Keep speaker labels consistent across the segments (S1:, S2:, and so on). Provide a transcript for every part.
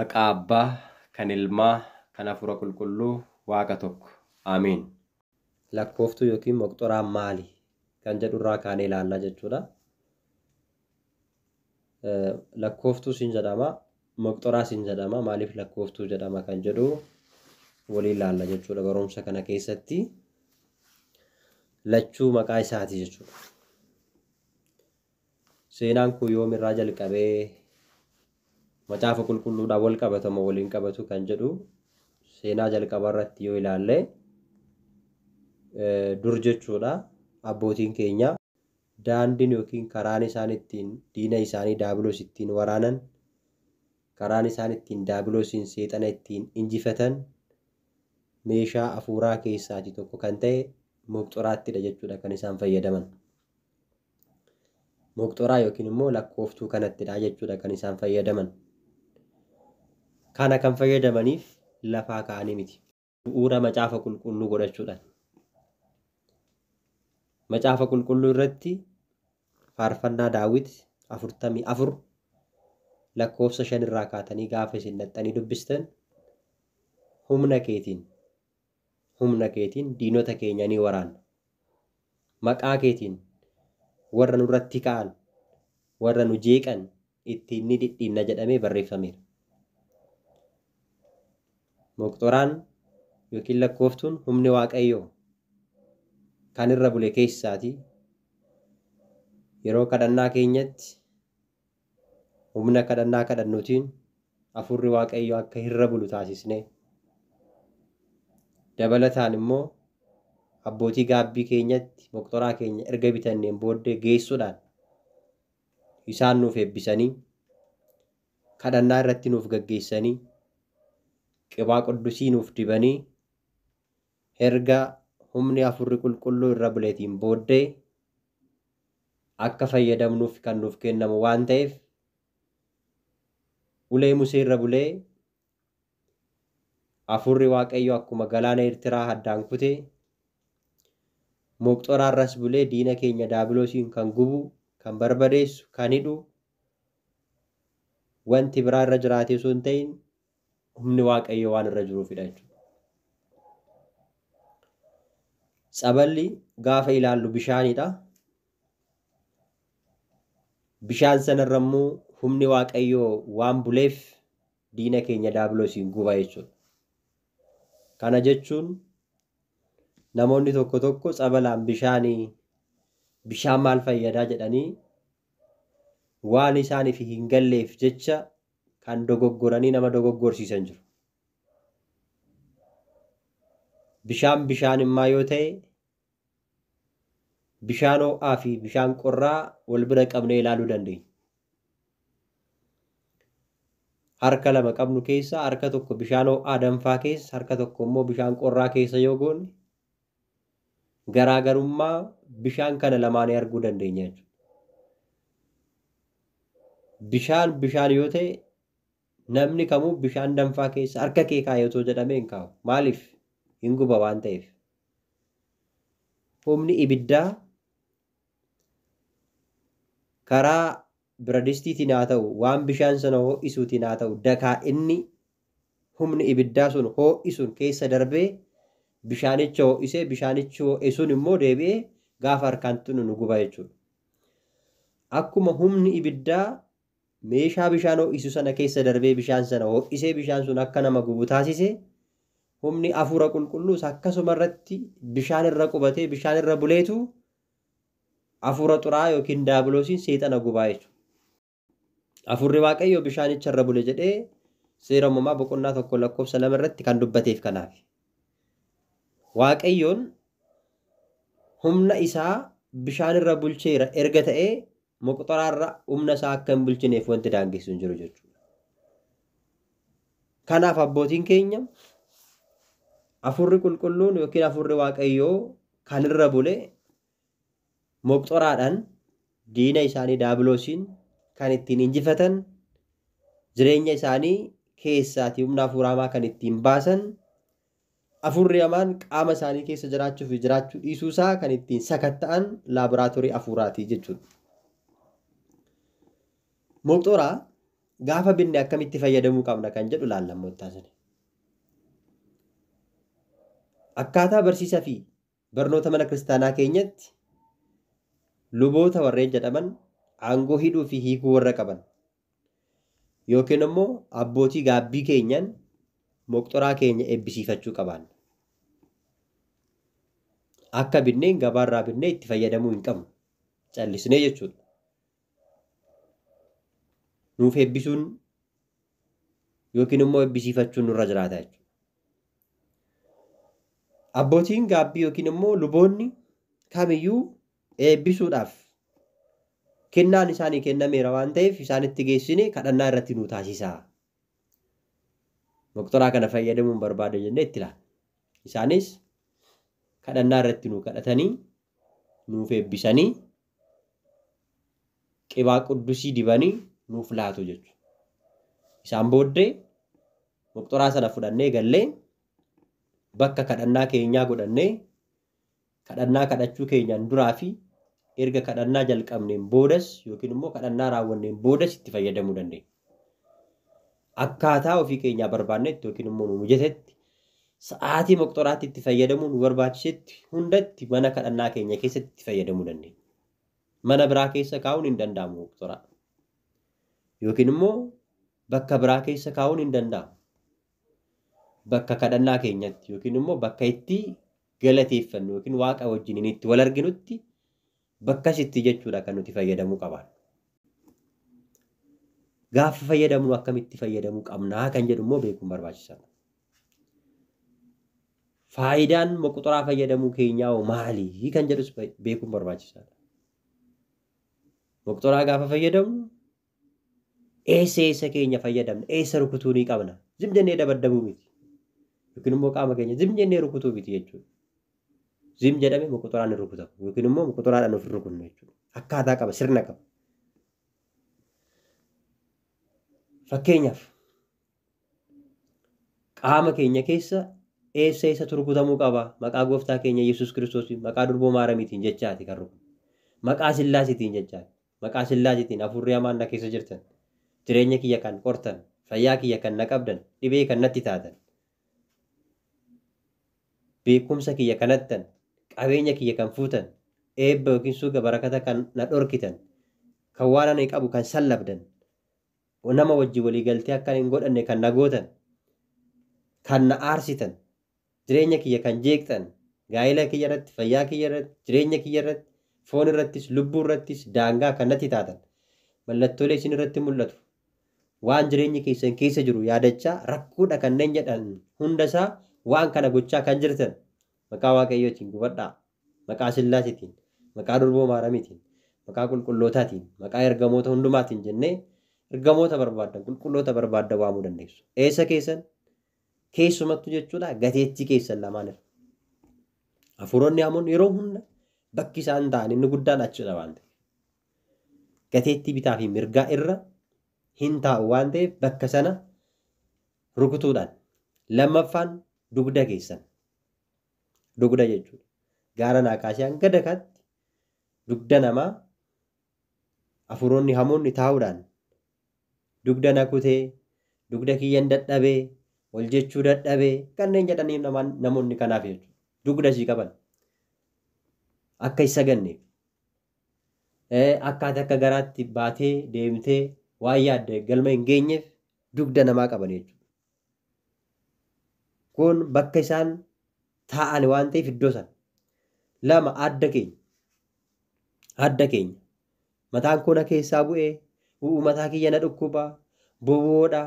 S1: Maqaa Abbaa, kan Ilmaa, kan Hafuura Qulqulluu, Waaqa tokko. Aamiin. Lakkooftuu yookiin moqxoraan maali? Kan jedhu irraa kaanee ilaallaa jechuudha. Lakkooftuu siin jedhama, moqxoraa siin jedhama, maaliif lakkooftuu jedhama kan jedhu waliin ilaalla jechuudha barumsa kana keessatti. Lachuu maqaa isaati jechuudha. Seenaan kun yoomirraa jalqabee macaafa qulqulluudhaan wal qabatamoo waliin qabatu kan jedhu seenaa jalqaba irratti yoo ilaalle dur jechuudha abbootiin keenya daandiin yookiin karaan isaan ittiin diina isaanii daabiloos ittiin waraanan, karaan isaan ittiin daabiloosiin seexana ittiin injifatan meeshaa afuuraa keessaatii tokko kan ta'e moqxoraattidha jechuudha kan isaan fayyadaman. Moqxoraa yookiin immoo lakkooftuu kanattidha jechuudha kan isaan fayyadaman. Kana kan fayyadamaniif lafaa ka'anii miti. Bu'uura macaafa qulqulluu godhachuudhaan. Macaafa qulqulluu irratti faarfannaa Daawit 44 lakkoofsa 5 irraa kaatanii gaafa isin dhaxxanii dubbistan humna keetiin humna keetiin diinota keenya ni waraanna. Maqaa keetiin warra nurratti ka'an, warra nu jeeqan ittiin ni dhidhiinna jedhamee barreeffameera. Moqxoraan yookiin lakkooftuun humni Waaqayyoo kan irra bule keessaati. Yeroo kadhannaa keenyatti humna kadhannaa kadhannuutiin hafuurri Waaqayyoo akka irra bulu taasisne. Dabalataan immoo abbootii gaabbii keenyatti moqxoraa keenya erga bitanneen booddee geessuudhaan isaan nuuf eebbisanii kadhannaa irratti nuuf gaggeessanii qibaa quddusii nuuf dibanii erga humni hafuurri qulqulluu irra buleetiin booddee akka fayyadamnuuf kan nuuf kennamu waan ta'eef ulee Musee irra bulee hafuurri Waaqayyoo akkuma galaana Eertiraa addaan kutee moqxoraarras bulee diina keenya daabiloosiin kan gubu, kan barbadeessu, kan hidhu wanti biraa irra jiraatee osoo hin ta'in humni Waaqayyoo waan irra jiruufidha jechuudha. Tsaballi gaafa ilaallu bishaanidha. Bishaan sanarra immoo humni Waaqayyoo waan buleef diina keenya daabiloosiin guba jechuudha. Kana jechuun namoonni tokko tokko tsabalaan bishaan maal fayyadaa jedhanii waan isaaniif hin galleef jecha kan dogoggoranii nama dogoggorsiisan jiru. Bishaan bishaanimmaa yoo ta'e bishaan ho'aa fi bishaan qorraa wal bira qabnee ilaaluu dandeenya. Harka lama qabnu keessa harka tokko bishaan ho'aa danfaa keessa harka tokko immoo bishaan qorraa keessa yoo goone garaagarummaa bishaan kana lamaanii arguu dandeenya jechuudha. Bishaan bishaan yoo ta'e namni kamuu bishaan danfaa keessa harka kee kaa'e otoo jedhamee hin kaa'u. Maaliif? Hin guba waan ta'eef. Humni ibiddaa karaa biradistiitiin haa ta'u waan bishaan sana ho'isuutiin haa ta'u dakaa inni humni ibiddaa sun ho'isuun keessa darbee bishaanicha ho'isee bishaanichi ho'e sun immoo deebi'ee gaafa harkaan tuqnu nu guba jechuudha. Akkuma humni ibiddaa meeshaa bishaan ho'isu sana keessa darbee bishaan sana ho'isee bishaan sun akka nama gubu taasise humni hafuura qulqulluus akkasuma irratti bishaan irra qubatee bishaan irra buleetu hafuura xuraa'aa yookiin daabiloosiin seexana gubaa jechuudha. Hafuurri Waaqayyoo bishaanicha irra bule jedhee seera uumamaa boqonnaa 1 lakkoofsa 2 irratti kan dubbateef kanaaf. Waaqayyoon humna isaa bishaan irra bulcheera erga ta'ee moqxoraarra humna isaa akka hin bulchineef wanti daangessu hin jiru jechuudha. Kanaaf abbootiin keenya hafuurri qulqulluun yookiin hafuurri Waaqayyoo kan irra bule moqxoraadhaan diina isaanii daabiloosiin kan ittiin injifatan jireenya isaanii keessaatii humna hafuura hamaa kan ittiin baasan hafuurri hamaan qaama isaanii keessa jiraachuu fi jiraachuu dhiisuu isaa kan ittiin sakatta'an laaboraatoorii hafuuraatii jechuudha. Moqxoraa Gaafa binne akkamitti fayyadamuu qabna kan jedhu laallammoo taasise. Akkaataa barsiisaa fi barnoota mana kiristaanaa keenyatti luboota warreen jedhaman aangoo hidhuu fi hiikuu warra qaban yookiin immoo abbootii gaabbii keenyaan moqxoraa keenya eebbisiifachuu qabaanna. Akka binneen gabaarraa binnee itti fayyadamuu hin qabnu. Callisnee jechuudha. Nuuf eebbisuun yookiin immoo eebbisiifachuun nurra jiraata jechuudha. Abbootiin gaabbii yookiin immoo luboonni kamiyyuu eebbisuudhaaf kennaan isaanii kennameera waan ta'eef isaanitti geessine kadhannaa irratti nu taasisaa. Moqxoraa kana fayyadamuun barbaada jennee itti ilaalla. Isaanis kadhannaa irratti nu kadhatanii nuuf eebbisanii qibaa quddusii dibanii nuuf laatu jechuudha. Isaan booddee moqxoraa sana fudhannee gallee bakka kadhannaa keenyaa godhannee kadhannaa kadhachuu keenyaan duraa fi erga kadhannaa jalqabneen boodas yookiin immoo kadhannaa raawwanneen boodas itti fayyadamuu dandeenya. Akkaataa ofii keenyaa barbaannetti yookiin immoo nu mijatetti sa'aatii moqxoraatti itti fayyadamuu nu barbaachisetti hundatti mana kadhannaa keenya keessatti itti fayyadamuu dandeenya. Mana biraa keessa kaa'uun hin danda'amu moqxoraa. Yookiin immoo bakka biraa keessa kaa'uun hin danda'amu. Bakka kadhannaa keenyatti yookiin immoo bakka itti galateeffannu yookiin waaqa wajjin itti wal arginutti bakkasitti jechuudha kan nuti fayyadamuu qabaannu. Gaafa fayyadamnu akkamitti fayyadamuu qabnaa kan jedhu immoo beekuun barbaachisaadha. Faayidaan moqxoraa fayyadamuu keenyaa hoo maali kan jedhus beekuun barbaachisaadha. Moqxoraa gaafa fayyadamnu eessa eessa keenya fayyadamna, eessa rukutuu ni qabna. Zim jennee dabaddabuu miti. Yookiin immoo qaama keenya zim jennee rukutuu miti jechuudha. Zim jedhame moqxoraan hin rukutamu yookiin immoo moqxoraadhaan of hin rukunnu jechuudha. Akkaataa qaba, sirna qaba. Fakkeenyaaf qaama keenya keessa eessa eessatu rukutamuu qaba? Maqaa gooftaa keenya Yesuus Kiristoosiin, maqaa durboo Maaramiitiin jechaati kan rukutu. Maqaa Sillaasiitiin jechaati. Maqaa Sillaasiitiin hafuurri hamaan na keessa jirtan, jireenya kiyya kan qortan, fayyaa kiyya kan na qabdan, dhibee kan natti taatan, beekumsa kiyya kan hattan, qabeenya kiyya kan fuutan, eebba yookiin suuqa barakata kan na dhorkitan, kan waan ani qabu kan sallabdan, nama wajjin walii galtee akka hin godhanne kan na gootan, kan na aarsitan, jireenya kiyya kan jeeqxan, gaa'ela kiyya irratti, fayyaa kiyya irratti, jireenya kiyya irratti, foon irrattis, lubbuu irrattis daangaa kan natti taatan, mallattoolee isin irratti mul'atu, waan jireenyi keessan keessa jiru yaadachaa rakkoodha kanneen jedhan hundasaa waan kana gochaa kan jirtan maqaa Waaqayyootiin gubadhaa, maqaa Sillaasiitiin, maqaa durboo Maaramiitiin, maqaa qulqullootaatiin, maqaa ergamoota hundumaatiin jennee ergamoota barbaaddan, qulqulloota barbaaddan waamuu dandeessu. Eessa keessan? Keessumattuu jechuudha gateettii keessan lamaan irra. Hafuuronni hamoon yeroo hunda bakki isaan ta'an inni guddaan achidha waan ta'eef. Gateettii bitaa fi mirgaa irra hin taa'u waan ta'eef bakka sana rukutuudhaan. Lammaffaan dugda keessan. Dugda jechuudha. Gaara naa kaasee hanga dakaatti dugda namaa hafuuronni hamoonni taa'uudhaan dugda na kutee, dugda kiyyan dadhabee, ol jechuu dadhabee kanneen jedhanii namoonni kanaaf jechuudha. Dugda sii qaban. Akka hin saganneef. Akka ati akka garaatti baatee deemtee waan yaadde galma hin geenyeef dugda namaa qaban jechuudha. Kun bakka isaan taa'an waan ta'eef iddoo sana. Lama adda keenya. Adda keenya. Mataan koo na keessaa bu'ee, mataa kiyya na dhukkuba, boboodha,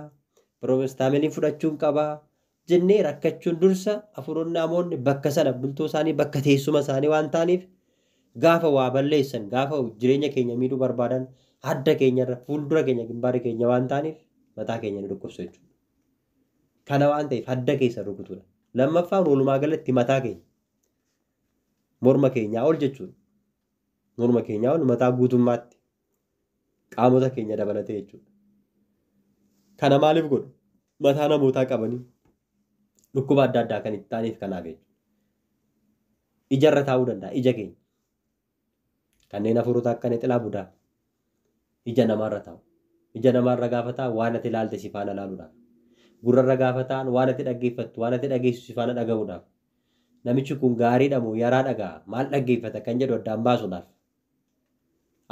S1: piroostaamiliin fudhachuun qabaa jennee rakkachuun dursa hafuuronni hamoonni bakka sana bultoo isaanii bakka teessuma isaanii waan ta'aniif gaafa waa balleessan, gaafa jireenya keenya miidhuu barbaadan adda keenyarra fuuldura keenya gimbaara keenya waan ta'aniif mataa keenya nu dhukkubsu jechuudha. Kana waan ta'eef adda keessa rukutuudha. Lammaffaan walumaa galatti mataa keenya morma keenyaa ol jechuudha. Morma keenyaa ol mataa guutummaatti qaamota keenya dabalatee jechuudha. Kana maaliif godhu? Mataa namootaa qabanii dhukkuba adda addaa kan itti ta'aniif kanaaf jechuudha. Ijarra taa'uu danda'a ija keenya. Kanneen hafuurota akka xilaa budaa ija namaarra taa'u. Ija namaarra gaafa taa'an waan ati ilaalte si faana ilaaluudhaaf. Gurrarra gaafa taa'an waan ati dhaggeeffattu, waan ati dhageessu si faana dhaga'uudhaaf. Namichi kun gaariidha moo yaraa dhaga'a, maal dhaggeeffata kan jedhu addaan baasuudhaaf.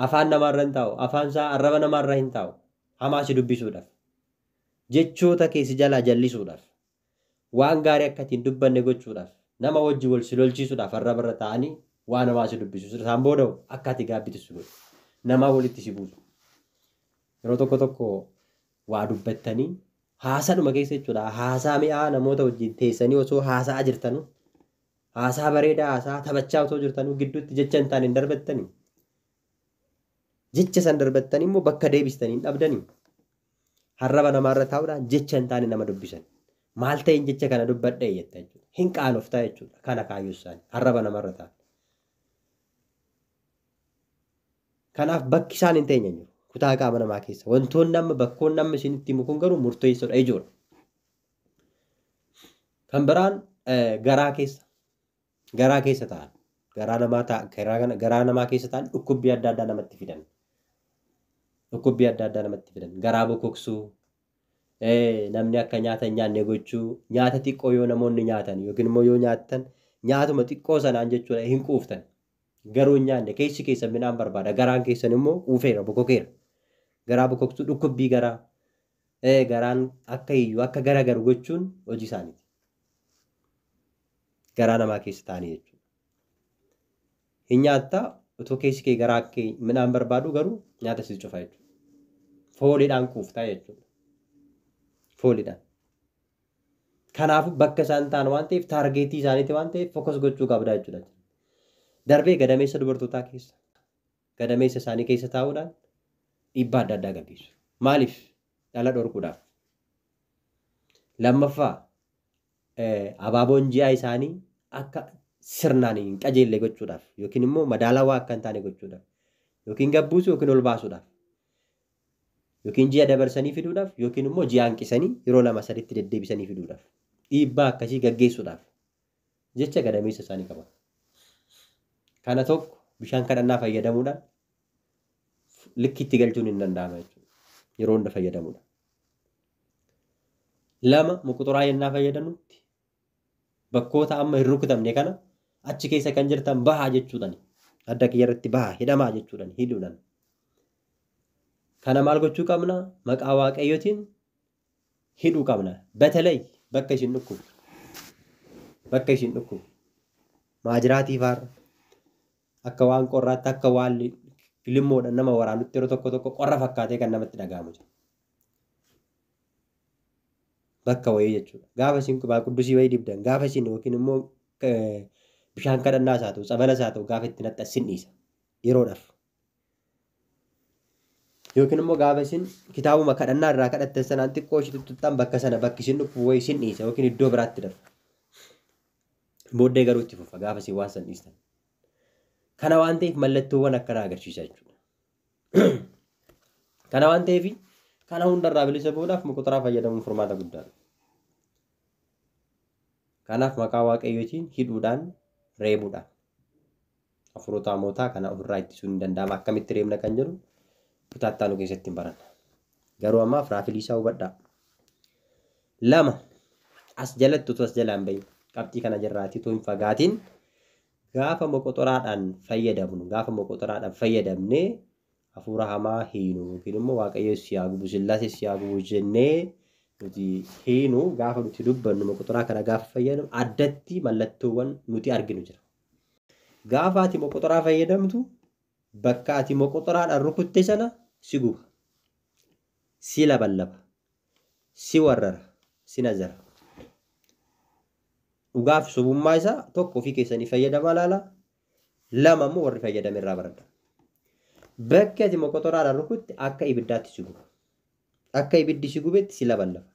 S1: Afaan namaarra hin taa'u, afaan isaa arraba namaarra hin taa'u, hamaa si dubbisuudhaaf. Jechoota kee si jalaa jallisuudhaaf. Waan gaarii akka ittiin dubbanne gochuudhaaf. Nama wajjin wal si lolchiisuudhaaf arrabarra taa'anii waan hamaa si dubbisu. Isaan booda akka ati gaabbitu si godhu. Namaa walitti si buusu. Yeroo tokko tokko waa dubbattanii haasaadhuma keessa jechuudha. Haasaa mi'aa namoota wajjin teessanii osoo haasa'aa jirtanuu, haasaa bareedaa haasaa taphachaa osoo jirtanuu gidduutti jecha hin taane hin darbattanii. Jecha san darbattanii immoo bakka deebistanii hin dhabdanii. Arraba namaarra taa'uudhaan jecha hin taane nama dubbisan. Maal ta'een jecha kana dubbadhee jetta jechuudha. Hin qaanoftaa jechuudha. Kana kaayyoo isaanii. Arraba namarra taa'an. Kanaaf bakki isaan hin teenye jiru. Kutaa qaama namaa keessa. Wantoonni amma bakkoonni amma isinitti himu kun garuu murteessoodha ijoodha. Kan biraan garaa keessa. Garaa keessa taa'an. Garaa namaa keessa taa'an dhukkubbii adda addaa namatti fidan. Dhukkubbii adda addaa namatti fidan. Garaa bokoksuu, namni akka nyaata hin nyaanne gochuu, nyaata xiqqoo yoo namoonni nyaatan yookiin immoo yoo nyaattan nyaatuma xiqqoo sanaan jechuudha hin quuftan. Garuu hin nyaanne keessi keessan midhaan barbaada. Garaan keessan immoo quufeera, bokokeera. Garaa bokoksuu, dhukkubbii garaa, garaan akka iyyuu akka garagaru gochuun hojii isaaniiti. Garaa namaa keessa taa'anii jechuudha. Hin nyaattaa otoo keessi kee garaa kee midhaan barbaadu garuu nyaata si cufa jechuudha. Fooliidhaan quuftaa jechuudha. Fooliidhaan. Kanaafuu bakka isaan ta'an waan ta'eef taargeetii isaaniiti waan ta'eef fokas gochuu qabdaa jechuudha. Darbee gadameessa dubartootaa keessa, gadameessa isaanii keessa taa'uudhaan dhiibbaa adda addaa gaggeessu. Maaliif? Dhala dhorkuudhaaf. Lammaffaa abaaboon ji'aa isaanii akka sirnaan hin qajeelle gochuudhaaf yookiin immoo madaalawaa akka hin taane gochuudhaaf yookiin gabbuusuu yookiin ol baasuudhaaf yookiin ji'a dabarsanii fiduudhaaf yookiin immoo ji'a hanqisanii yeroo lama sadiitti deddeebisanii fiduudhaaf dhiibbaa akkasii gaggeessuudhaaf jecha gadameessa isaanii qaban. Kana tokko bishaan kadhannaa fayyadamuudhaan likkitti galchuun hin danda'ama jechuudha. Yeroo hunda fayyadamuudhaan. Lama muquxuraa yennaa fayyadamnutti bakkoota amma hin rukutamne kana achi keessa kan jirtan bahaa jechuudhaan adda kiyya irratti bahaa hidhamaa jechuudhaan hidhuudhaan. Kana maal gochuu qabna? Maqaa Waaqayyootiin hidhuu qabna. Betelay bakka isin dhukkubu. Bakka isin dhukkubu. Maajiraatii faarra. Akka waan qorraatti akka waan limmoodhaan nama waraanutti yeroo tokko tokko qorra fakkaatee kan namatti dhaga'amu jira. Bakka wayii jechuudha. Gaafa isin qudusii wayii dibdan gaafa isin yookiin immoo bishaan kadhannaas haa ta'u tsabalas haa ta'u gaafa itti naxxan dhiisa yeroodhaaf. Yookiin immoo gaafa isin kitaabuma kadhannaa irraa kadhattan sanaan xiqqoo ishee tuttuqxan bakka sana bakki isin dhukkubu wayii isin dhiisa yookiin iddoo biraatti darba. Booddee garuu itti fufa gaafa isin waan san dhiistan. Kana waan ta'eef mallattoowwan akkanaa agarsiisa jechuudha. Kana waan ta'eef kana hundarraa bilisa ba'uudhaaf muquxuraa fayyadamuun furmaata guddaadha. Kanaaf maqaa Waaqayyootiin hidhuudhaan reebuudhaan hafuurota hamootaa kana ofirraa ittisuun hin danda'ama. Akkamitti reebna kan jedhu kutaa itti aanu keessatti hin baranna. Garuu ammaaf raafilii isaa hubadhaa. Lama as jalatti utuu as jalaan bahin qabxii kana jirraatii utuu hin fagaatiin gaafa moqoxoraadhaan fayyadamnu gaafa moqoxoraadhaan fayyadamnee hafuura hamaa hiinu yookiin immoo Waaqayyo si haa gubu Sillaasee si haa gubu jennee nuti hiinu gaafa nuti dubbannu moqoxoraa kana gaafa fayyadamnu addatti mallattoowwan nuti arginu jira. Gaafa ati moqoxoraa fayyadamtu bakka ati moqoxoraadhaan rukutte sana si guba, si laballaba, si warrara, si nazara. Dhugaaf sobummaa isaa tokko ofii keessanii fayyadamaa ilaala, lama immoo warri fayyadame irraa baradha. Bakki ati moqoxoraadhaan rukutte akka ibiddaatti si guba. Akka ibiddi si gubetti si laballaba.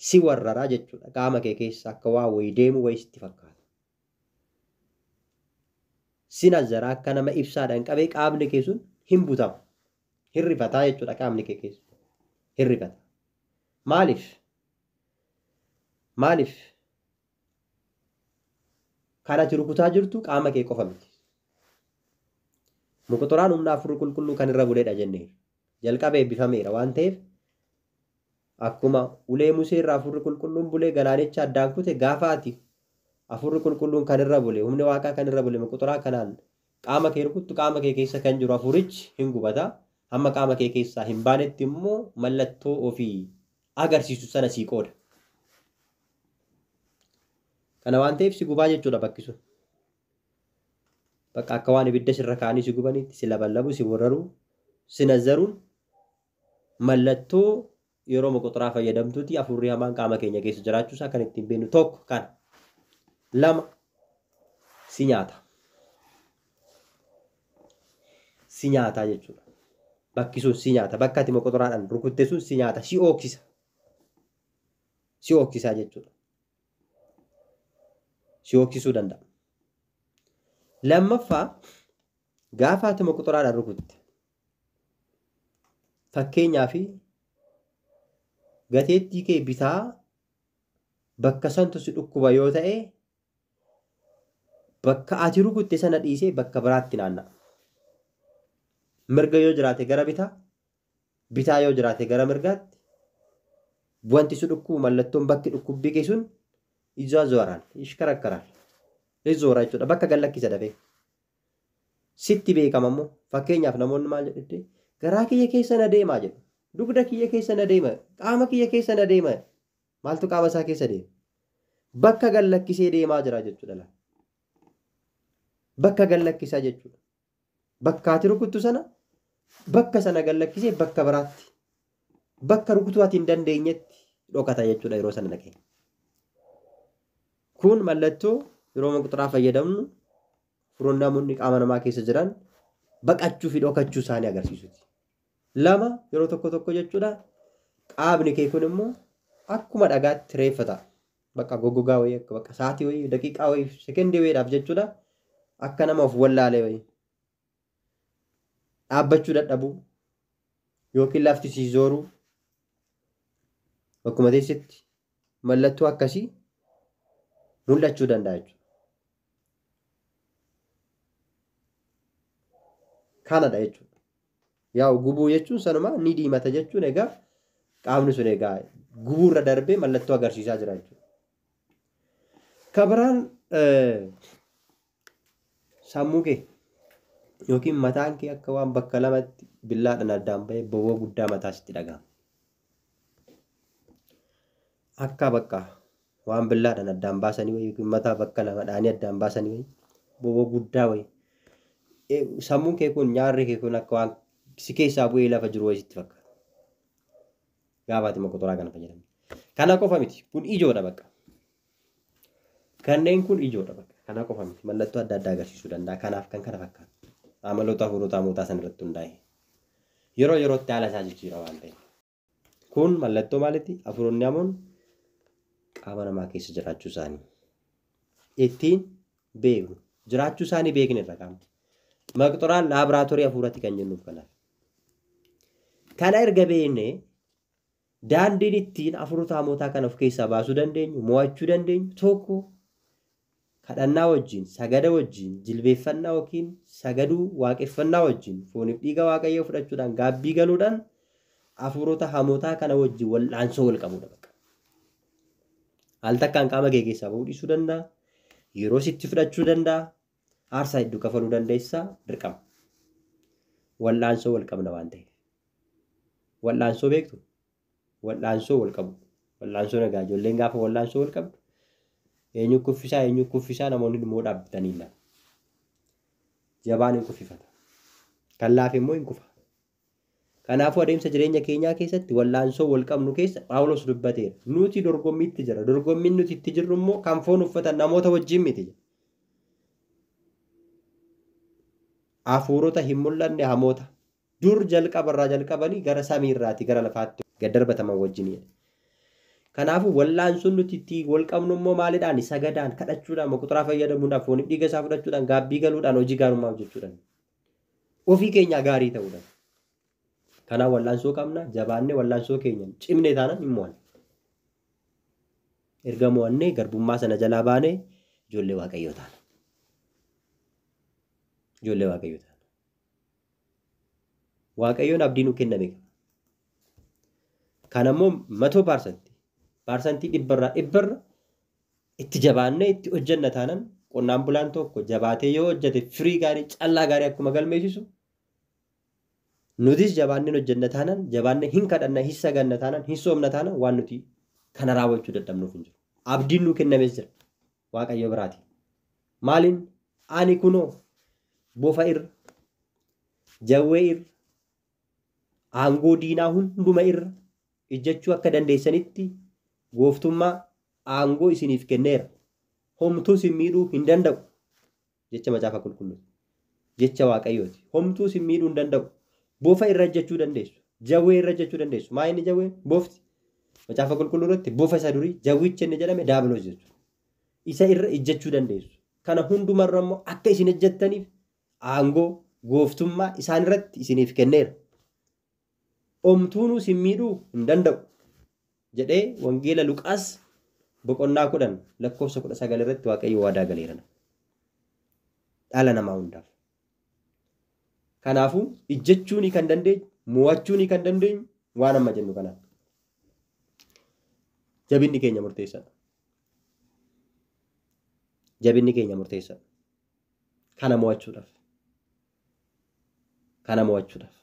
S1: Si warraraa jechuudha. Qaama kee keessa akka waa wayii deemu wayii sitti fakkaata. Si nazara akka nama ibsaadhaan qabee qaamni kee sun hin butamu. Hin rifataa jechuudha qaamni kee keessa. Hin rifata. Maaliif? Maaliif? Kan ati rukutaa jirtu qaama kee qofa miti. Moqoxoraan humna hafuura qulqulluu kan irra buleedha jennee. Jalqaba eebbifameera waan ta'eef akkuma ulee Musee irraa hafuurri qulqulluun bulee galaanicha addaan kute gaafa ati hafuurri qulqulluun kan irra bule humni waaqaa kan irra bule moqoxoraa kanaan qaama kee rukuttu qaama kee keessa kan jiru hafuurichi hin gubata. Hamma qaama kee keessaa hin baanetti immoo mallattoo ofii agarsiisu sana sii qooda. Kana waan ta'eef si gubaa jechuudha bakki sun. Bakka akka waan ibidda sirra kaa'anii si gubanitti si laballabu, si wararuu, si nazzaruun mallattoo yeroo moqoxoraa fayyadamtuuti hafuurri hamaan qaama keenya keessa jiraachuusaa kan ittiin beeknu tokko kana. Lama si nyaata. Si nyaataa jechuudha. Bakki sun si nyaata. Bakka ati moqoxoraadhaan rukutte sun si nyaata. Si ooksisa. Si ooksisaa jechuudha. Si ooksisuu danda'a. Lammaffaa gaafa ati moqoxoraadhaan rukutte fakkeenyaaf gateettii kee bitaa bakka santu si dhukkuba yoo ta'e bakka ati rukutte sana dhiisee bakka biraatti naanna'a. Mirga yoo jiraate gara bitaa, bitaa yoo jiraate gara mirgaatti wanti si dhukkubu mallattoon bakki dhukkubbii kee sun ይዟዟራል፣ ይሽከረከራል፣ ይዞራ jechuudha. Bakka gallakkisa dafee. Sitti beekama immoo fakkeenyaaf namoonni maal jedhutti garaa kiyya keessa na deemaa jedhu. Dugda kiyya keessa na deema, qaama kiyya keessa na deema. Maaltu qaama isaa keessa deema? Bakka gallakkisee deemaa jira jechuudha. Bakka gallakkisaa jechuudha. Bakka ati rukuttu sana bakka sana gallakkisee bakka biraatti bakka rukutuu ati hin dandeenyetti dhokata jechuudha yeroo sana dhaqee. Kun mallattoo yeroo moqoxoraa fayyadamnu furoon namoonni qaama namaa keessa jiran baqachuu fi dhokachuu isaanii agarsiisuti. Lama yeroo tokko tokko jechuudha qaamni kee kun immoo akkuma dhagaatti reeffa ta'a. Bakka goggogaa wayii akka bakka sa'aatii wayii daqiiqaa wayii sekendii wayiidhaaf jechuudha akka nama of wallaalee wayii dhaabbachuu dadhabuu yookiin lafti si zooruu bakkuma teessetti mallattoo akkasii mul'achuu danda'a jechuudha. Kanadha jechuudha. Yaa'u gubuu jechuun sanuma ni diimata jechuun egaa qaamni sun egaa gubuurra darbee mallattoo agarsiisaa jira jechuudha. Kabiraan sammuu kee yookiin mataan kee akka waan bakka lamatti billaadhaan addaan bahee bowwoo guddaa mataa sitti dhaga'ama. Akka bakka waan billaadhaan addaan baasanii wayii yookiin mataa bakka lama dhaanii addaan baasanii wayii bowwoo guddaa wayii. Sammuun kee kun nyaarri kee kun akka waan si keessaa bu'ee lafa jiru wayii sitti fakkaata. Gaafa ati moqoxoraa kana fayyadamte. Kana qofa miti kun ijoodha bakka. Kanneen kun ijoodha bakka. Kana qofa miti mallattoo adda addaa agarsiisuu danda'a. Kanaaf kan kana fakkaatu. Amaloota hafuurota hamootaa sana irratti hundaa'e. Yeroo yerootti haala isaa jijjiira waan ta'eef. Kun mallattoo maaliiti? Hafuuronni hamoon qaama namaa keessa jiraachuu isaanii. Ittiin beeknu. Jiraachuu isaanii beekne irra qaamni. Maqxoraan laaboraatoorii hafuuratti kan jennuuf kanaaf. Kana erga beeknee daandiin ittiin hafuurota hamootaa kana of keessaa baasuu dandeenyu, mo'achuu dandeenyu tokko kadhannaa wajjin, sagada wajjin, jilbeeffannaa yookiin sagaduu waaqeffannaa wajjin fooniif dhiiga waaqayyoo fudhachuudhaan gaabbii galuudhaan hafuurota hamootaa kana wajjin wal'aansoo wal qabudha bakka. Al takkaan qaama kee keessaa bahuu dhiisuu danda'a. Yeroo sitti fudhachuu danda'a. Aarsaa hedduu kafaluu dandeessaa dirqama. Wal'aansoo wal qabna waan ta'eef. Wal'aansoo beektu? Wal'aansoo wal qabu. Wal'aansoo nagaa ijoolleen gaafa wal'aansoo wal qabdu eenyu kuffisaa eenyu kuffisaa namoonni immoo dhaabbatanii ilaala. Jabaan hin kuffifata. Kan laafe immoo hin kufa. Kanaafuu adeemsa jireenya keenyaa keessatti wal'aansoo wal qabnu keessa Phaawulos dubbateera. Nuti dorgommiitti jira. Dorgommiin nuti itti jirru immoo kan foon uffatan namoota wajjin miti. Hafuurota hin mul'anne hamoota dur jalqabarraa jalqabanii gara samiirraati gara lafaatti gad darbataman wajjin. Kanaafuu wal'aansoon nuti itti wal qabnu immoo maalidhaan? Sagadaan, kadhachuudhaan, moqoxoraa fayyadamuudhaan, fooniif dhiiga isaa fudhachuudhaan, gaabbii galuudhaan, hojii gaarummaa hojjechuudhaan. Ofii keenyaa gaarii ta'uudhaan. Kanaaf wal'aansoo qabna, jabaannee wal'aansoo keenya cimnee taanaan hin mo'anne. Erga mo'annee garbummaa sana jalaa baanee ijoollee waaqayyoo taana. Ijoollee waaqayyoo taana. Waaqayyoon abdii nu kenname. Kan ammoo 100% 100% itti jabaannee itti hojjenna taanaan qonnaan bulaan tokko jabaatee yoo hojjete firii gaarii callaa gaarii akkuma galmeessisu nutis jabaannee hojjenna taanaan jabaannee hin kadhanna hin saganna taanaan hin soomna taanaan waan nuti kana raawwachuu dadhabnuuf hin jiru. Abdiin nu kennames jira Waaqayyo biraati. Maaliin ani kunoo bofa irra jawwee irra aangoo diinaa hunduma irra ijjachuu akka dandeessanitti gooftummaa aangoo isiniif kenneera. Homtuu isin miidhuu hin danda'u. Jecha macaafa qulqulluu. Jecha Waaqayyooti. Homtuu isin miidhuu hin danda'u. Bofa irra ijjachuu dandeessu. Jawwee irra ijjachuu dandeessu. Maa inni jawween? Bofti. Macaafa qulqulluu irratti bofa isa durii jawwicha inni jedhame daabiloos jechuudha. Isa irra ijjachuu dandeessu. Kana hundumarra immoo akka isin ejjettaniif aangoo gooftummaa isaan irratti isiniif kenneera. Homtuunuu isin miidhuu hin danda'u jedhee Wangeela Luqaas boqonnaa 10 lakkoofsa 19 irratti Waaqayyo waadaa galeera. Dhala namaa hundaaf. Kanaafuu ijjechuun kan dandeenyu, mo'achuun kan dandeenyu waan amma jennu kanaan. Jabinni keenya murteessaadha. Jabinni keenya murteessaadha. Kana mo'achuudhaaf. Kana mo'achuudhaaf.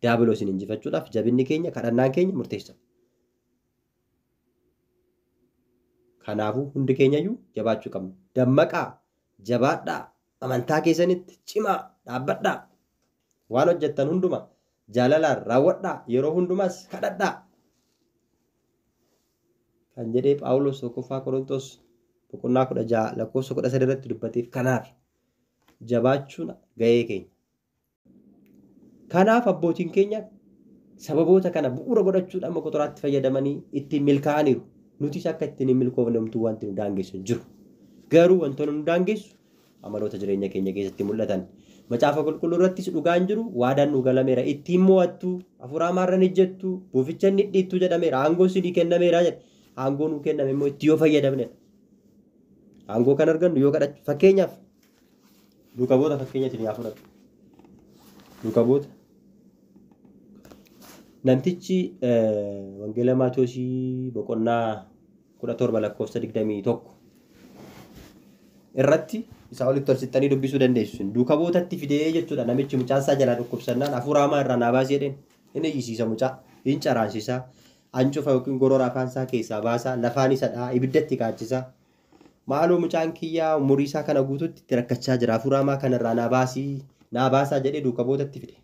S1: Diyaabiloosiin injifachuudhaaf jabinni keenya kadhannaan keenya murteessaadha. Kanaafuu hundi keenyayyuu jabaachuu qabna. Dammaqaa, jabaadhaa, amantaa keessanitti cimaa, dhaabbadhaa. Waan hojjettan hundumaa jaalalaan raawwadhaa, yeroo hundumaas kadhadhaa. Kan jedhee Phaawulos 1ffaa Qorontos boqonnaa 16 lakkoofsa 13 irratti dubbateef kanaaf jabaachuun gahee keenya. Kanaaf abbootiin keenya sababoota kana bu'uura godhachuudhaan mokotoraatti fayyadamanii ittiin milkaa'aniiru. Nutis akka ittiin hin milkoofne homtuu wanti nu daangessu hin jiru. Garuu wantoonni nu daangessu amaloota jireenya keenya keessatti mul'atan. Macaafa qulqulluu irrattis dhugaan jiru waadaan nu galameera. Ittiin mo'attu, hafuura hamaarra ni ejjettu, boficha ni dhiittu jedhameera. Aangoo isinii kennameera jedhe. Aangoo nu kenname immoo itti yoo fayyadamnedha. Aangoo kan argannu yoo kadhachu. Fakkeenyaaf duuka bu'oota fakkeenya isin yaa fudhatu. Duuka bu'oota. Namtichi Wangeela Maatiyoosii boqonnaa 17 lakkoofsa 21 irratti isaa olitti ol sittanii dubbisuu dandeessu. Duuka bu'ootatti fidee jechuudha. Namichi mucaan isaa jalaa dhukkubsannaan hafuura hamaa irraa naa baasii jedheen. Inni iyyisiisa mucaa, hin caraansisaa, ancufa yookiin gorora afaan isaa keessaa baasaa, lafaan isa dha'a, ibiddatti kaachisaa. Maaloo mucaan kiyyaa umurii isaa kana guutuutti itti rakkachaa jira. Hafuura hamaa kanarraa naa baasii, naa baasaa jedhee duuka bu'ootatti fide.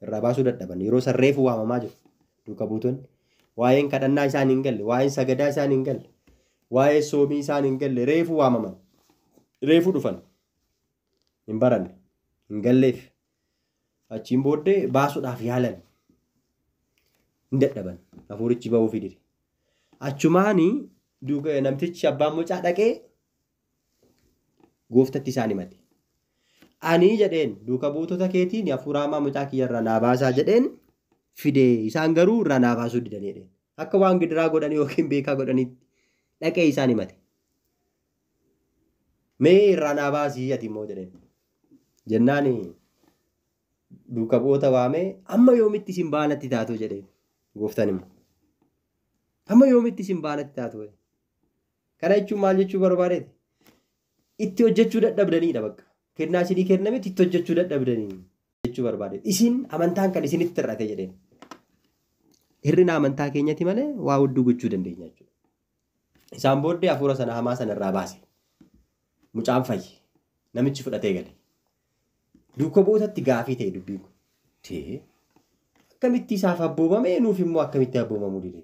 S1: Irraa baasuu dadhaban. Yeroo san reefu waamamaa jiru duuka buutonni. Waa'een kadhannaa isaan hin galle, waa'een sagadaa isaan hin galle, waa'ee soomii isaan hin galle, reefu waamaman. Reefu dhufan. Hin baranne, hin galleef. Achiin booddee baasuudhaaf yaalan. Hin dadhaban. Hafuurichi ba'uufii dide. Achumaanii namtichi abbaan mucaa dhaqee gooftatti isaan himate. Ani jedheen duuka buutota keetiin hafuura hamaa mucaa kiyyarraa naa baasaa jedheen fide isaan garuu irraa naa baasuu didanii jedheen. Akka waan gidiraa godhanii yookiin beekaa godhaniitti dhaqee isaan himate. Mee irraa naa baasii ati immoo jedheen. Jennaan duuka bu'oota waamee amma yoomitti isin baanatti taatu jedheen gooftaan immoo. Amma yoomitti isin baanatti taatu jedheen. Kana jechuun maal jechuu barbaadeeti? Itti hojjechuu dadhabdaniidha bakka. Kennaa isinii kennametti itti hojjechuu dadhabdanii jechuu barbaadeeti. Isin amantaan kan isinitti hir'ate jedheen. Hir'ina amantaa keenyatti malee waa hedduu gochuu dandeenya jechuudha. Isaan booddee hafuura sana hamaa sana irraa baase. Mucaan fayye. Namichi fudhatee gale. Duuka bu'ootatti gaafii ta'e dubbiin kun. Tee akkamitti isaaf abboomame nuuf immoo akkamitti abboomamuu dide?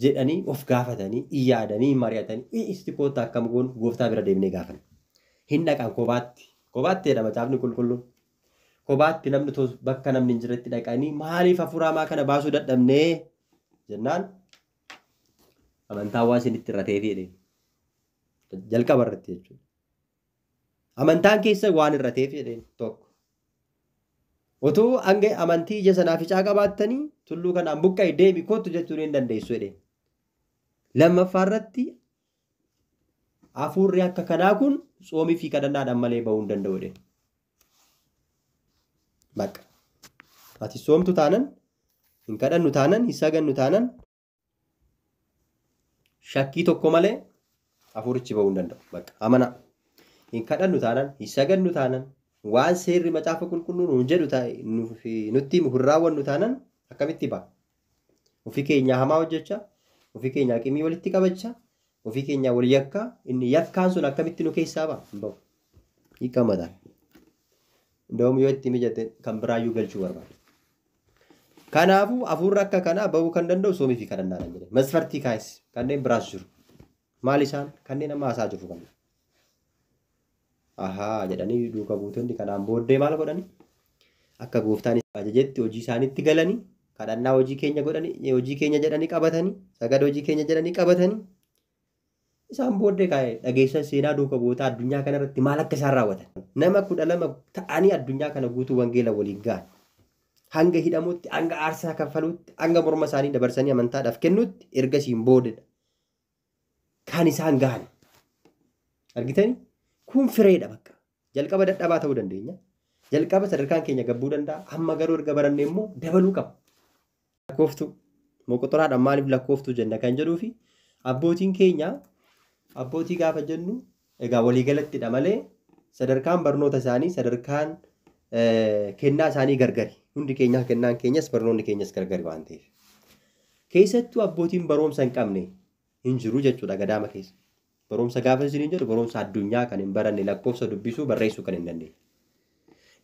S1: Jedhanii of gaafatanii, iyyaadanii, mari'atanii, isti koottaa akkam goonu gooftaa bira deemnee gaafanne. Hin dhaqan kophaatti. Kophaatti jedha macaafni qulqulluun. Kophaatti namni bakka namni hin jirretti dhaqanii maaliif hafuura hamaa kana baasuu dadhabnee jennaan amantaa waan isinitti irrateef jedheen. Jalqaba irratti jechuudha. Amantaan keessa waan irrateef jedheen tokko. Otoo hanga amantii ija sanaa ficaa qabaattanii tulluu kanaan buqqa'e deemi kottu jechuun hin dandeessu jedheen. Lammaffaa irratti hafuurri akka kanaa kun soomii fi kadhannaadhaan malee ba'uu hin danda'u jedheen. Bakka. Ati soomtu taanan, hin kadhannu taanan, hin sagannu taanan shakkii tokko malee hafuurichi ba'uu hin danda'u. Bakka amana. Hin kadhannu taanan, hin sagannu taanan, waan seerri macaafa qulqulluu nuun jedhu nutti himu hin raawwannu taanan akkamitti ba'a? Ofii keenyaa hamaa hojjechaa, ofii keenyaa qimii walitti qabachaa, ofii keenyaa wal yakkaa, inni yakkaan sun akkamitti nu keessaa ba'a? Hin ba'u. Hiika mataa. Ndawum yoo itti mijate kan biraayyuu galchuu barbaada. Kanaafuu hafuurri akka kanaa ba'uu kan danda'u soomii fi kadhannaadhaan jedhame. Masfartii kaayis kanneen biraas jiru. Maal isaan kanneen amma haasaa jirru kana. Ahaa jedhanii duuka buutonni kanaan booddee maal godhani? Akka gooftaan ajajetti hojii isaaniitti galanii kadhannaa hojii keenya godhanii hojii keenya jedhanii qabatanii sagada hojii keenya jedhanii qabatanii isaan booddee kaa'ee dhageessan seenaa duuka buutaa addunyaa kanarratti maal akka isaan raawwatan. Nama 12 ta'anii addunyaa kana guutuu wangeela waliin ga'an. Hanga hidhamutti, hanga aarsaa kaffaluutti, hanga morma isaanii dabarsanii amantaadhaaf kennutti ergasiin boodedha. Kan isaan gahan. Argitanii? Kun fireedha bakka. Jalqaba dadhabaa ta'uu dandeenya. Jalqaba sadarkaan keenya gabbuu danda'a. Amma garuu erga baranne immoo dabaluu qaba. Lakkooftuu. Moqoxoraadhaan maaliif lakkooftuu jenna kan jedhuu fi abbootiin keenya abbootii gaafa jennu egaa waliigalattidha malee sadarkaan barnoota isaanii sadarkaan kennaa isaanii gargari. Hundi keenya kennaan keenyas barnoonni keenyas gargari waan ta'eef. Keessattuu abbootiin barumsa hin qabne hin jiru jechuudha gadaama keessa. Barumsa gaafa isiniin jedhu barumsa addunyaa kan hin baranne lakkoofsa dubbisuu barreessuu kan hin dandeenye.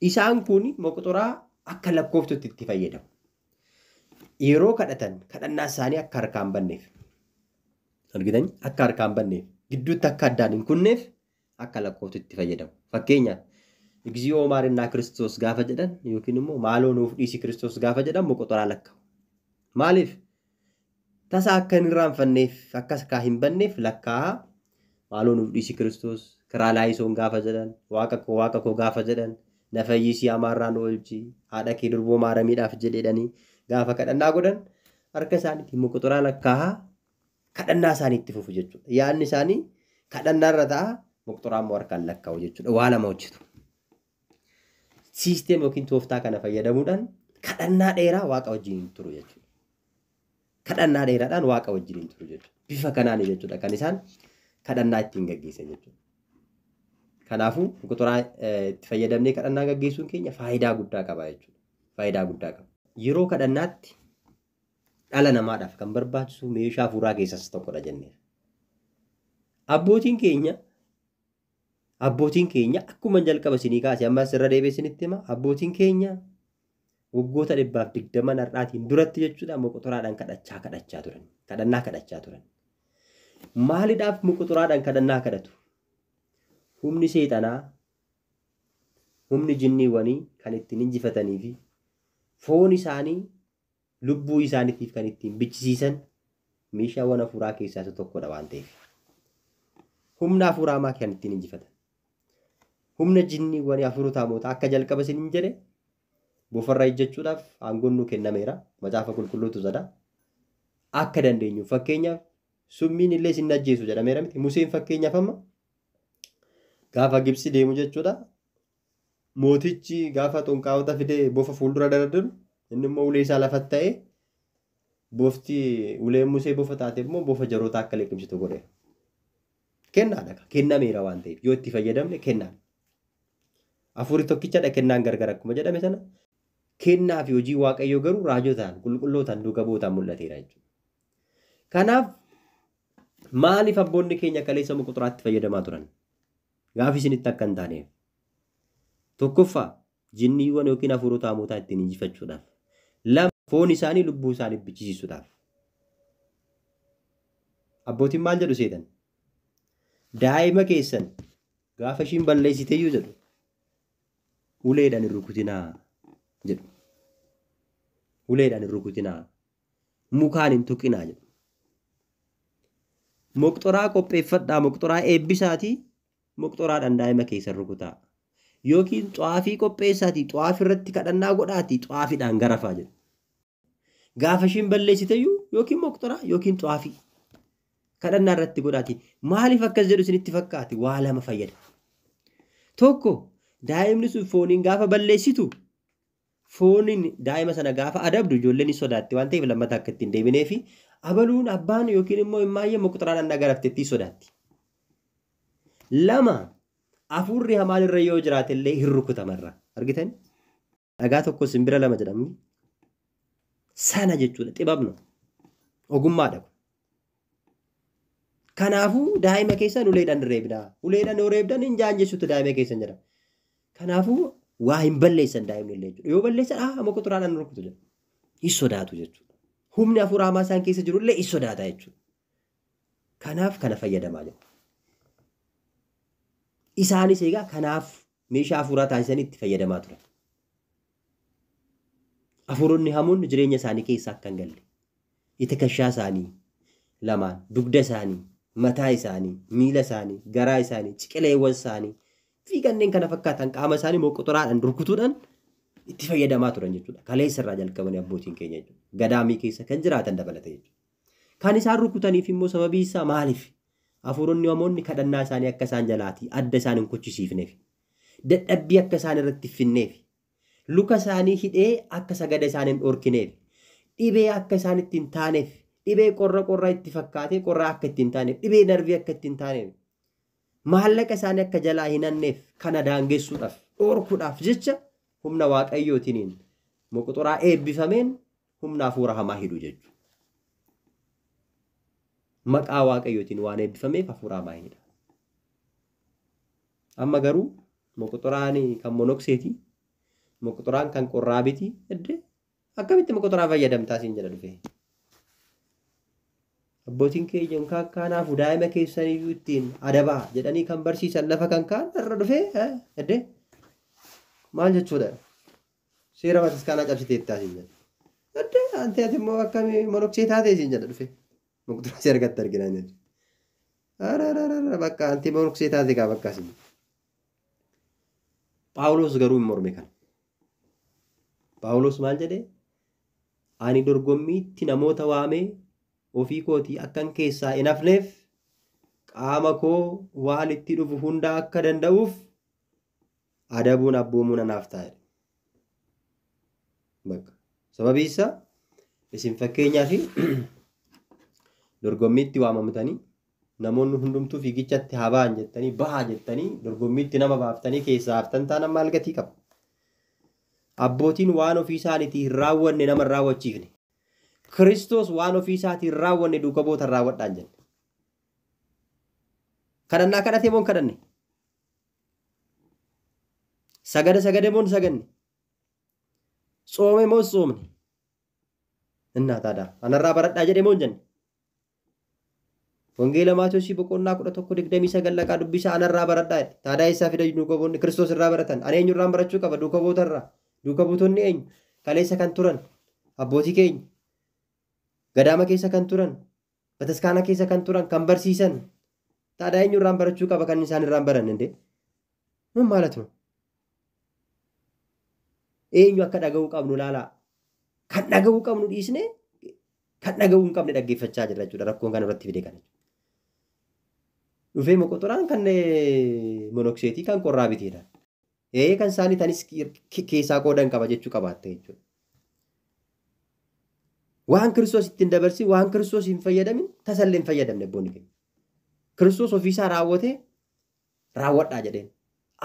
S1: Isaan kun moqoxoraa akka lakkooftutti itti fayyadamu. Yeroo kadhatan kadhannaa isaanii akka harkaan banneef. Argitanii? Akka harkaan banneef. Gidduutti akka addaan hin kunneef akka lakkooftutti itti fayyadamu. Fakkeenyaaf እግዚኦ ማርና ክርስቶስ gaafa jedhan yookiin immoo maaloo nuuf dhiisi Kiristoos gaafa jedhan moqoxoraa lakkaa'u. Maaliif? Tasa akka hin irraanfanneef akkas kaa hin banneef lakkaa'aa maaloo nuuf dhiisi Kiristoos kiraa laayisoon gaafa jedhan waaqa koo gaafa jedhan na fayyisii hamaarraa nu oolchi haadha kee durboo maaramiidhaaf jedhanii gaafa kadhannaa godhan harka isaaniitiin moqoxoraa lakkaa'aa kadhannaa isaanii itti fufu jechuudha. Yaadni isaanii kadhannaarra ta'a moqoxoraa immoo harkaan lakkaa'u jechuudha. Waa lama hojjetu. Siisteem yookiin tooftaa kana fayyadamuudhaan kadhannaa dheeraa waaqa wajjin turu jechuudha. Kadhannaa dheeraadhaan waaqa wajjin turu jechuudha. Bifa kanaan jechuudha kan isaan kadhannaa ittiin gaggeessan jechuudha. Kanaafuu moqoxoraa itti fayyadamnee kadhannaa gaggeessuun keenya faayidaa guddaa qaba jechuudha. Faayidaa guddaa qaba. Yeroo kadhannaatti dhala namaadhaaf kan barbaachisu meeshaa hafuuraa keessaas tokkodha jennee. Abbootiin keenya akkuma jalqaba isinii kaase ammas irra deebi'ee isinitti hima. Abbootiin keenya waggoota 120 har'aatiin duratti jechuudha moqoxoraadhaan kadhachaa turan. Kadhannaa kadhachaa turan. Maaliidhaaf moqoxoraadhaan kadhannaa kadhatu? Humni seexanaa, humni jinniiwwanii kan ittiin injifatanii fi foon isaanii lubbuu isaaniitiif kan ittiin bichisiisan meeshaawwan hafuuraa keessaa isa tokkodha waan ta'eef. Humna hafuuraa hamaa kan ittiin injifatan. Humna jinniiwwanii hafuurota hamootaa akka jalqaba isiniin jedhe bofarra ejjechuudhaaf aangoon nuu kennameera. Macaafa qulqulluutu jedha. Akka dandeenyu fakkeenyaaf summiin illee isin ajjeesu jedhameera miti. Museen fakkeenyaaf amma gaafa Gibsi deemu jechuudha. Mootichi gaafa xonqaawota fidee bofa fuuldura daradaru inni immoo ulee isaa lafatti ta'ee bofti uleen Musee bofa taate immoo bofa jaroota akka liqimsitu godhe. Kennaadha. Kennameera waan ta'eef yoo itti fayyadamne kennaadha. Hafuurri tokkichadha kennaan gargar akkuma jedhame sana kennaa fi hojii waaqayyoo garuu raajotaan qulqullootaan duuka bu'ootaan mul'ateera jechuudha. Kanaaf maaliif abboonni keenya kaleessa moqoxoraatti fayyadamaa turan? Gaafi isinitti akka hin taaneef. Tokkoffaa jinniiwwan yookiin hafuurota hamootaa ittiin injifachuudhaaf. Lama foon isaanii lubbuu isaanii bichisiisuudhaaf. Abbootiin maal jedhu seetan? Daa'ima keessan gaafa ishiin balleessiteeyyuu jedhu uleedhaan hin rukutinaa jedhu. Uleedhaan hin rukutinaa. Mukaan hin tuqinaa jedhu. Moqoxoraa qopheeffadhaa, moqoxoraa eebbisaatii moqoxoraadhaan daa'ima keessan rukutaa. Yookiin xaafii qopheessaatii xaafii irratti kadhannaa godhaatii xaafiidhaan garafaa jedhu. Gaafa ishiin balleessiteeyyuu yookiin moqoxoraa yookiin xaafii kadhannaa irratti godhaatii. Maaliif akkas jedhu isinitti fakkaate? Waa lama fayyada. Tokko daa'imni sun fooniin gaafa balleessitu Fooniin daa'ima sana gaafa adabdu ijoolleen ni sodaatti waan ta'eef lammata akka ittiin deebinee fi abaluun abbaan yookiin immoo immaayyee moqoxoraan anna garafteetti sodaatti. Lama hafuurri hamaan irra yoo jiraate illee hin rukutamarra. Argitan? Dhagaa tokko simbira lama jedhamni. Sana jechuudha xibabnu. Ogummaadha. Kanaafuu daa'ima keessan uleedhaan reebdaa. Uleedhaan yoo reebdan hin jaanjessutu daa'ima keessan jedhama. Kanaafuu waa hin balleessan daa'imni illee jechuudha. Yoo balleessan moqoxoraadhaan rukutu jedha. Hin sodaatu jechuudha. Humni hafuura hamaa isaan keessa jiru illee hin sodaata jechuudha. Kanaaf kana fayyadamaa jiru. Isaanis egaa kanaaf meeshaa hafuuraa taasisanii itti fayyadamaa turan. Hafuuronni hamoonni jireenya isaanii keessa akka hin galle, itikashaa isaanii lamaan, dugda isaanii, mataa isaanii, miila isaanii, garaa isaanii, ciqileewwan isaanii fi kanneen kana fakkaatan qaama isaanii moqoxoraadhaan rukutuudhaan itti fayyadamaa turan jechuudha. Kaleessa irraa jalqabanii abbootiin keenya jechuudha. Gadaamii keessa kan jiraatan dabalata jechuudha. Kan isaan rukutaniif immoo sababii isaa maaliif? Hafuuronni hamoonni kadhannaa isaanii akka isaan jalaatii adda isaan hin kuchisiifneef, dadhabbii akka isaan irratti finneef, luka isaanii hidhee akka sagada isaan hin dhorkineef, dhibee akka isaan itti hin taaneef, dhibee qorra qorra itti fakkaatee qorra akka itti hin taaneef, dhibee narvii akka itti hin taaneef, maallaqa isaanii akka jalaa hin hanneef kana daangessuudhaaf, dhorkuudhaaf jecha humna waaqayyootiin moqoxoraa eebbifameen humna hafuura hamaa hidhu jechuudha. Maqaa waaqayyootiin waan eebbifameef hafuura hamaa hidha. Amma garuu moqoxoraan kan monokseeti, moqoxoraan kan qorraabiti, akkamitti moqoxoraa fayyadamtaa siin jedha dhufee. Abbootiin keenya kanaafuu daa'ima keessaniyyuu ittiin adabaa jedhanii kan barsiisan lafa kan kaan irra dhufee maal jechuudha? Seera bataskaanaa cabsitee siin jedha. Ante ati immoo akkamii monoksee taatee siin jedha dhufee. Moqoxoraa si argatte arginaa jechuudha. Bakka anti monoksee taate kaa bakka siin. Phaawulos garuu hin morme kana. Phaawulos maal jedhee? Ani dorgommiitti namoota waamee ofii kootii akkan keessaa hin hafneef qaama koo waan itti dhufu hunda akka danda'uuf adabuun abboomuun anaaf taa'e. Bakka sababii isaa isin fakkeenyaa fi dorgommiitti waamamtanii namoonni hundumtuu fiigichatti haa ba'an jettanii bahaa jettanii dorgommiitti nama baaftanii keessaa haftan taanaan maal gatii qaba? Abbootiin waan ofii isaaniitii hin raawwanne nama hin raawwachiifne. Kiristoos waan ofii isaatii hin raawwanne duuka bu'oota raawwadhaan jenne. Kadhannaa kadhatee moo hin kadhanne? Sagada sagade moo hin saganne? Tsoome moo hin tsoomne? Innaa taadaa anarraa baradhaa jedhee moo hin jenne? Wangeela Maatewosii boqonnaa 11:29 laqaa dubbisaa anarraa baradhaa jedhe. Taadaa eessaa fida duuka bu'oonni Kiristoos irraa baratan? Ani eenyurraan barachuu qaba? Duuka bu'oota irraa. Duuka buutonni eenyu? Kaleessa kan turan abbootii keenya. Gadaama keessa kan turan, bataskaana keessa kan turan, kan barsiisan. Taadaa eenyurraan barachuu qaba kan isaan irraan baran indee? Mun maalatu? Eenyu akka dhaga'uu qabnu ilaalaa. Kan dhaga'uu qabnu dhiisnee kan dhaga'uu hin qabne dhaggeeffachaa jirra jechuudha rakkoon kana irratti fide kana. Dhufee moqoxoraan kan monokseetii kan qorraa biteedha. Kan isaanii tanis keessaa qoodan qaba jechuu qabaatte jechuudha. Waan Kiristoos ittiin dabarsin, waan Kiristoos hin fayyadamin, tasallee hin fayyadamne abboonni keenya. Kiristoos ofiisaa raawwatee raawwadhaa jedheen.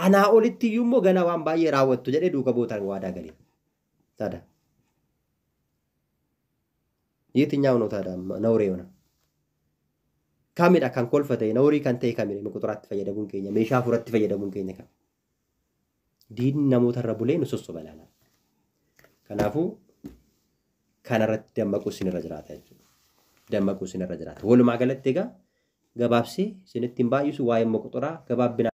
S1: Anaa olitti iyyuu immoo ganaa waan baay'ee raawwattu jedhee duuka bu'ootaan waadaa galee. Taada. የትኛው ነው ታዲያ ነውር የሆነ? Kamidha kan kolfa ta'e nawrii kan ta'e kamidha moqoxoraatti fayyadamuun keenya meeshaa hafuuratti fayyadamuun keenya kam? Diinni namoota irra bulee nu sossoba ilaala. Kanaafuu kanarratti dammaquu isinirra jiraata jechuudha. Dammaquu isinirra jiraata. Walumaa galatti egaa gabaabsee isinitti hin baay'isu waa'ee moqoxoraa gabaabbinaa.